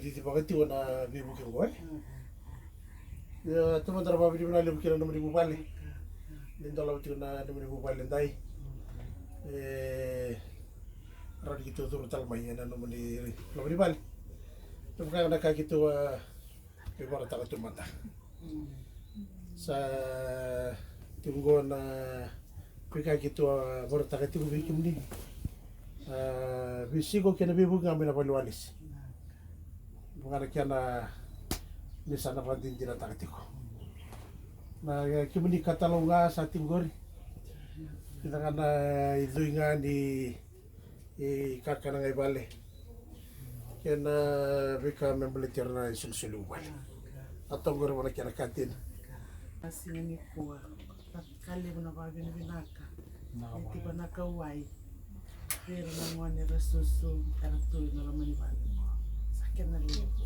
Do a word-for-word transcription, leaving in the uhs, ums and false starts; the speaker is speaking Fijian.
Titi vakatiko na veivuke oqo e. Ia taumada na vakavinavinaka levu kina na nomuni vuvale. Ni dolava tiko na nomuni vuvale dai. E rawa ni keitou curu tale mai ena nomuni loma ni vale. Kevaka na ka keitou a veivakarotaka tu mada. Sa tiko qo na veika keitou a vakarautaka tiko vei kemuni. A veisiko kei na veivuke ga mai na vale ni walesi. Vaka na kena ni sa na vakadinadinataka tiko na kemuni katalau ga sa tiko qori. Kina ga na icui ga ni i kakana ga i vale kei na veika me baleti ira na isolisoli vuvale. A toka qori vaka na kena ka dina. Na siga nikua, ka levu na vakavinavinaka ni tiko na kauwai vei ira na gone era susu era tu ena loma ni vale. Sa kena levu.